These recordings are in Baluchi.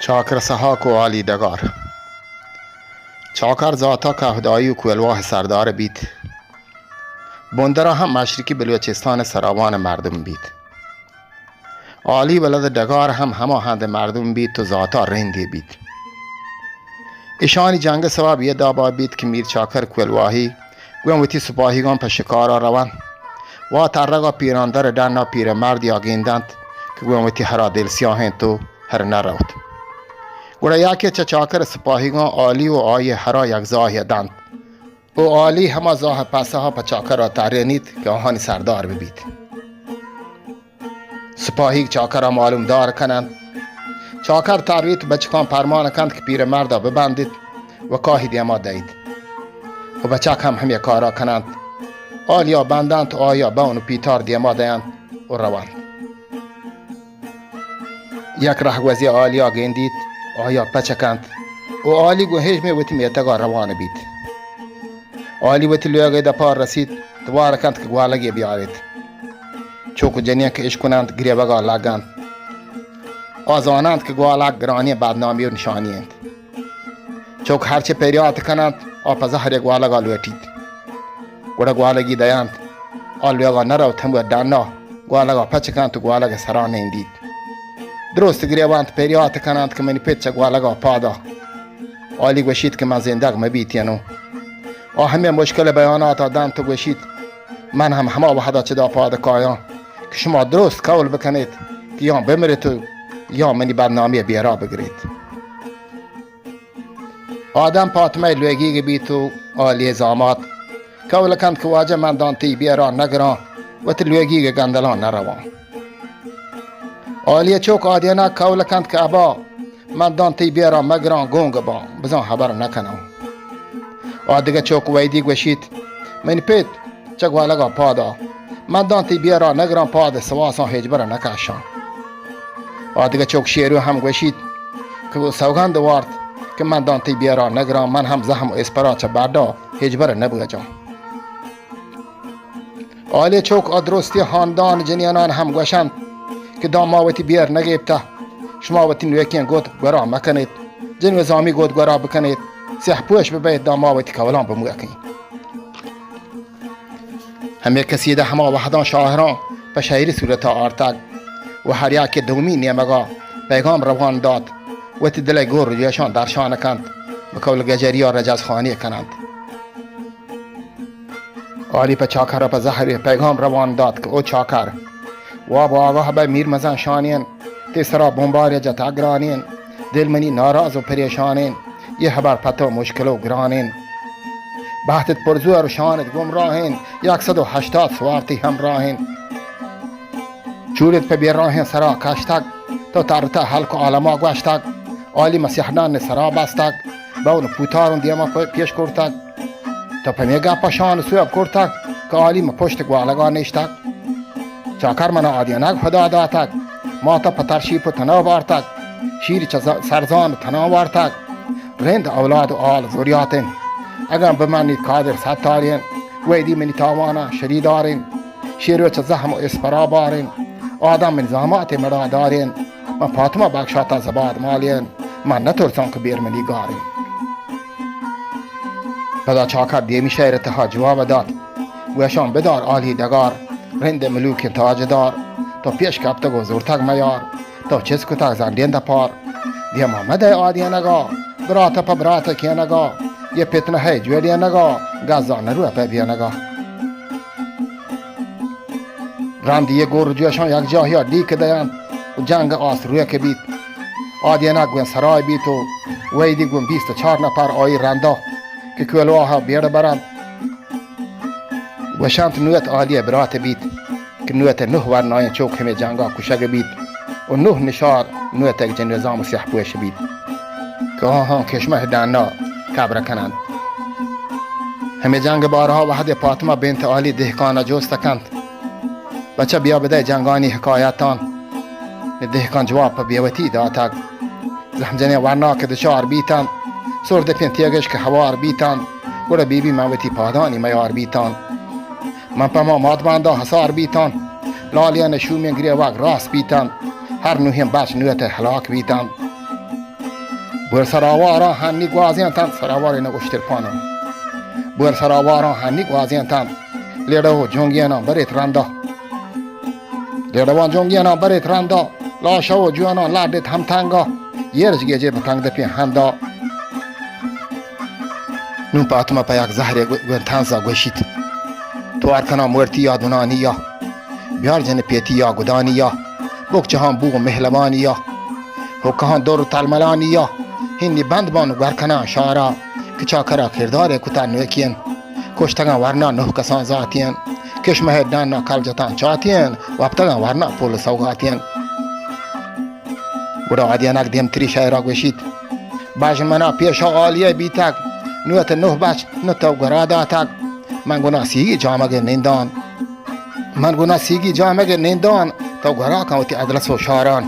چاکر سہاک و آلی ڈگار۔ چاکر زاتا کہدائی و کوہلواہ سردار بیت۔ بندرا ہم مشرقی بلوچستان سراوان مردم بیت۔ آلی ولد ڈگار ہم ہما ہند مردم بیت و زاتا رندی بیت۔ اشانی جنگ سبب یہ دابا بیت کہ میر چاکر کوہلواہی گون وتی سپاہیگان پہ شکارا روند۔ وا ترگا پیراندر ڈنا پیر مردیا گندنت کہ گون وتی ہرا دل سیاہ انت و ہر نہ روت۔ گڑا یکے چہ چاکر سپاہیگان آلی و آئی ہرا یک زاہے دنت و آلی ہما زاہ پسہا پہ چاکرا ترینیت کہ آہانی سردار ببیت۔ سپاہیگ چاکرا معلوم دار کننت۔ چاکر تریت، بچکان پرمان کنت کہ پیر مردا ببندیت و کاہی دیما دئیت و بچک ہم ہمے کارا کننت۔ آلیا بندنت و آیا بون و پیتار دیما دئینت و رونت۔ یک رہگوزے آلیا گندیت، آیا پچ کنت و آلی گوں ہژمے وتی میتگا روان بیت۔ آلی وتی لوگئے دپا رسیت، توار کنت کہ گوالگے بیاریت۔ چک و جنین کہ اشکننت، گریوگا لگنت۔ آ زاننت کہ گوالگ گرانیں بدنامی و نشانی انت۔ چک ہرچے پریات کننت، آ پہ زہرے گوالگا لوٹیت۔ گڑا گوالگی دئینت۔ آ لوگا نہ روت، ہمو ڈنا گوالگا پچ کنت و گوالگ سرا نندیت۔ درست گریونت، پریات کننت کہ منی پت چہ گوالگا پادا۔ آلی گوشیت کہ من زندگ مبیتینو۔ آ ہمے مشکل بیاناتا دنت و گوشیت، من ہم ہما وہدا چدا پاد کایاں کہ شما درست قول بکنیت کہ یا بمریت و یا منی بدنامی بیرا بگریت۔ آدم پاتمہ لوگیگ بیت و آلی زامات قول کنت کہ واجہ من دان تئی بیرا نگراں، وتی لوگیگ گندلاں نرواں۔ آلی چوک آدینک قول کنت کہ ابا من دان تئی بیرا مگراں، گونگ باں، بزاں ہبر نکناں۔ آ دگہ چوک ویدی گوشیت، منی پت، چہ گوالگا پادا، من دان تئی بیرا نگراں، پاد سواساں ہچبر نکشاں۔ آ دگہ چوک شیرو ہم گوشیت کہ سوگند وارت کہ من دان تئی بیرا نگراں، من ہم زہم و اسپرا چہ بڈا ہچبر نبوجاں۔ آلی چوک ء درستی ہاندان جنینان ہم گوشنت کہ داں ما وتی بیر نگیپتہ، شما وتی نوکیں گد گورا مکنیت، جن و زامی گد گورا بکنیت، سیاہ پوش ببیت، داں ما وتی کولان بموکیں۔ ہمے قصیدہ ہما وہداں شاعراں پہ شعری صورتا آرتگ و ہر یکے دومی نیمگا پیغام روان دات، وتی دلئے گور و جوشاں درشان کنت، بہ قول گجریا رجز خوانی کننت۔ آلی پہ چاکر ء پہ زہرے پیغام روان دات کہ او چاکر، واب و آگاہ بئے، میر مزن شانین، تئی سرا بمبارے جتگ گرانین، دل منی ناراض و پریشانین، یہ ہبر پہ تو مشکل و گرانین۔ بہتت پرزور و شانت گمراہین، یک سد و ہشتاد سوار تئی ہمراہین۔ چولت پہ بیراہیں سرا کشتگ، تو ترتہ ہلک و عالما گوشتگ، آلی مسیحڈان سرا بستگ، بون پوتاروں دیما پ-، پیش کرتگ۔ تو پہ مے گپا شان سوب کرتگ، کہ آلی مہ پشت گوالگا نشتگ۔ چاکر منا آدینگ ہدا داتگ، ماتا پہ ترشیپ و تنا بارتگ، شیر چہ ز-، سرزان تنا وارتگ۔ رند اولاد و آل زریاتین، اگاں بمنی قادر ستارین، ویدی منی تاوانا شریدارین۔ شیر و چہ زہم و اسپرا بارین، آدم من زامات مڑا دارین۔ من فاطمہ بخشاتا زباد مالین، من نترساں کہ بیر منی گارین۔ پدا چاکر دیمی شعر تہا جواب دات، گوشان بدار آلی ڈگار، رند ملوکیں تاجدار، تو پیش کپتگ و زرتگ میار، تو چست کتگ زنڈیں دپار، دیما مدئے آدینگا، برات پہ برات کینگا، یہ فتنہ ہے جوڑینگا، گزا نروہ پہ بینگا۔ رند یہ گور جوشان یک جاہیا ڈیک دینت و جنگ آس روک بیت۔ آدینک گون سرای بیت و ویدی گون بیست و چار نفر آئی رندا کہ کوہلواہا بیڑ برنت۔ گوشنت نوت آلی برات بیت کہ نوت نوہ ورنائیں چوک ہمے جنگا کشگ بیت و نوہ نشار نوت جن نظام سیاہ پوش بیت کہ آہاں کشمہ ڈانا قبر کننت۔ ہمے جنگ بارہا وہدے فاطمہ بنت عالی دہکانا جوست کنت، بچہ بیا بدئے جنگانی حکایتان۔ دہکان جواب پہ بیوتی داتگ۔ زہم جنین ورناک دچار بیتنت، سر دپیں تیگش کہ ہوار بیتنت، گڑا بی بی من وتی پادانی میار بیتان۔ من پہ ما مادباندا حصار بیتان، لالین شومیں گریوگ راست بیتنت، ہر نوہیں بچ نوت ہلاک بیتنت۔ بور سراواراں ہنی گوازینتاں، سراوارے نہ اشتر پاناں۔ بور سراواراں ہنی گوازینتاں، لیڑہ و جنگیاناں بریت رندا۔ لیڑوان جنگیاناں بریت رندا، لاشا و جواناں لڈت ہم تنگا، یرش گیجے بہ تنگ دپی ہندا۔ نوں پاتما پہ یک زہرے گو-، گوں تنزا گوشیت، توار کناں مورتی یا دنانی یا، بیار جن پیتی یا گدانی یا، بک جہان بو مہلبانی یا، حکہاں دور تلملانی یا، ہنی بند بان گور کناں شارا، کہ چاکرا کردارے کتا نوکین، کشتگاں ورنا نہ کسان ذاتین، کشمہ ڈنا کل جتاں چاتین، وپتگاں ورنا پول سوگاتین۔ گڑا آدینک دیمتری شعرا گوشیت، باش منا پیشا عالیہ بیتگ، نوت نوہ بچ نہ تو گورا داتگ، من گنا سیگی جامگ نندان۔ من گنا سیگی جامگ نندان، تو گورا کن وتی ادلس و شاران۔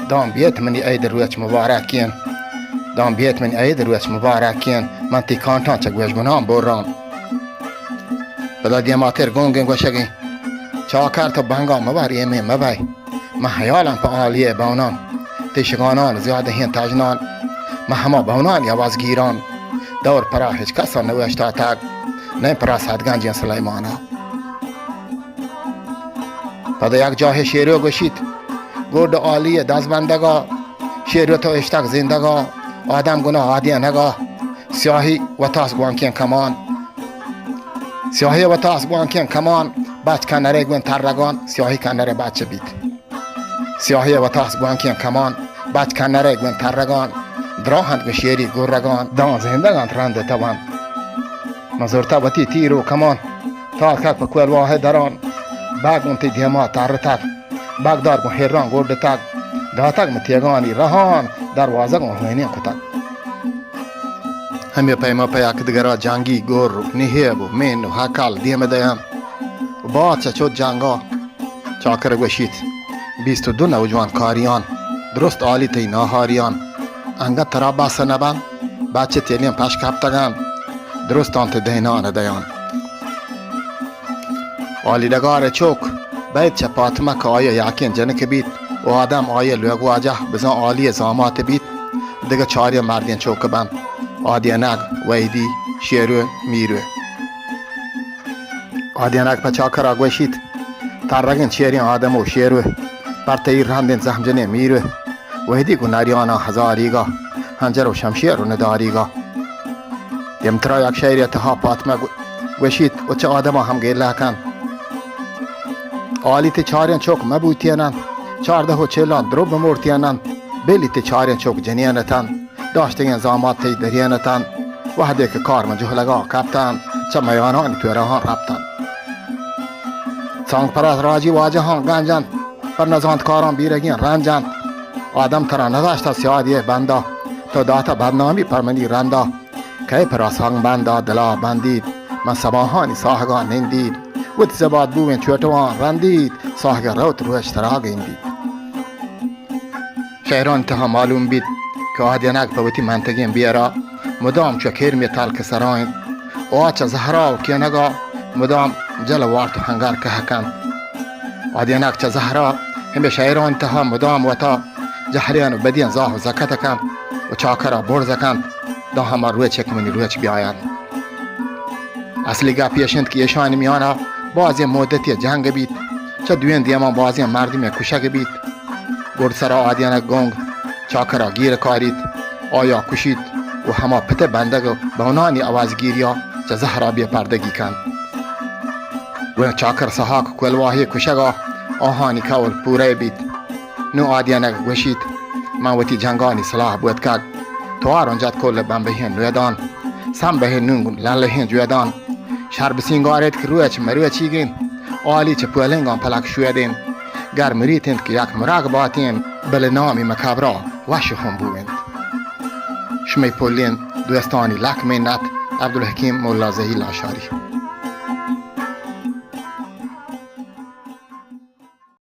دان بیت منی عید روچ مبارکین۔ دان بیت منی عید روچ مبارکین۔ من تی کانٹاں چہ گوش گناں بران۔ پدا دیماتر گونگیں گوشگیں، چاکر تو بنگا مبر ایمیں مبئے۔ من حیالاں پہ عالیہ بونان، تی شگانان زیادہ ہیں تاجنان۔ من ہما بونان یا وازگیران، دور پرا ہچ کسا نوشتاتگ، نئے پرا سدگنجیں سلیمانا۔ پدا یک جاہے شیرو گوشیت، گڈ عالی دزبندگا، شیرو تو اشتگ زندگا، آدم گنا آدینگا، سیاہی وتاس گوانکیں کمان۔ سیاہی وتاس گوانکیں کمان، بچ کنرے گون ترگان، سیاہی کنرے بچ بیت۔ سیاہی وتاس گوانکیں کمان، بچ کنرے گون ترگان، دراہند گون شیری گورگان، دان زندگان رند توان۔ من زرتا وتی تیر و کمان، تاکک پہ کولواہ دران، باگ اون تی دیما ترتگ، باگدار گون ہیران گوڈتگ، داتگ من تیگانی رہان، دروازگ اون ہوینیں کتگ۔ ہمے پیما پہ یک دگرا جنگی گور و نہیب و مین و ہکل دیم دیان و باد چہ چد جنگا۔ چاکر گوشیت، بیست و دو نوجوان کاریان، درست عالی تئی ناہاریان، انگت ترا بس نہ بنت، بچ تیلیں پش کپتگان، درستان تئی دینان دیان۔ عالی ڈگار چوک بیت چہ پاتمہ کہ آئی یاکیں جنک بیت و آدم آئی لوگ واجہ بزاں عالی زامات بیت، دگہ چاریں مردیں چوک بنت، آدینگ، ویدی، شیرو، میرو۔ آدینک پہ چاکرا گوشیت، ترگیں چیریں آدم و شیرو، پر تئی رندیں زہمجنیں میرو، وہدی گوں نریانا ہزاریگا، ہنجر و شمشیر و نداریگا۔ دیمترا یک شعرے تہا پاتمہ گو-، گوشیت و چہ آدما ہم گیلہ کنت۔ عالی تی چاریں چوک مبوتینن، چاردہ و چلان درو بمورتینن، بلی تی چاریں چوک جنین اتن۔ داشتگیں زامات تئی درین اتنت، وہدے کہ کار من جہلگا کپتنت، چہ میانانی توراہاں رپتنت۔ سانگ پراس راجی واجہاں گنجنت، پر نزانت کاراں بیرگیں رنجنت۔ آدم ترا نداشتہ سیادی بندا، تو داتہ بدنامی پر منی رندا۔ کئے پرا سانگ بندا دلا بندیت، من سباہانی ساہگا نندیت، وت زباد بوئیں چوٹواں رندیت، ساہگ روت روچ ترا گندیت۔ شعرانی تہا معلوم بیت کہ آدینک پہ وتی منتگیں بیرا مدام چو کیرمے تلک سرا انت و آ چہ زہرا و کینگا مدام جل وارت و ہنگر کہہ کنت۔ آدینک چہ زہرا ہمے شعرانی تہا مدام وتا جہلیں و بدیں زاہ و زکت کنت و چاکرا برز کنت، داں ہما روچ کہ منی روچ بیاینت۔ اصلی گپ ایش انت کہ ایشانی میانا بازیں مدتے جنگ بیت، چہ دوئیں دیما بازیں مردمے کشگ بیت۔ گڈسرا آدینک گونگ چاکرا گیر کاریت، آیا کشیت و ہما پت بندگ و بونانی آوازگیریا چہ زہرا بے پردگی کنت۔ گڑا چاکر سہاک کلواہی کشگا آہانی کول پورہ بیت۔ نوں آدینک گوشیت، من وتی جنگانی سلاہ بوتکگ، توار انجت کل بمبہیں نویدان، سمبہیں نوں للہیں جویدان، شر بسینگاریت کہ روچ مروچیگ انت، آلی چہ پولنگاں پلک شوید انت، گر مریت انت کہ یک مرگ باتین، بلے نامی مکبرا وش ہم بو انت۔ شمئے پلین دوستانی لک منت، عبدالحکیم ملا زہی لاشاری۔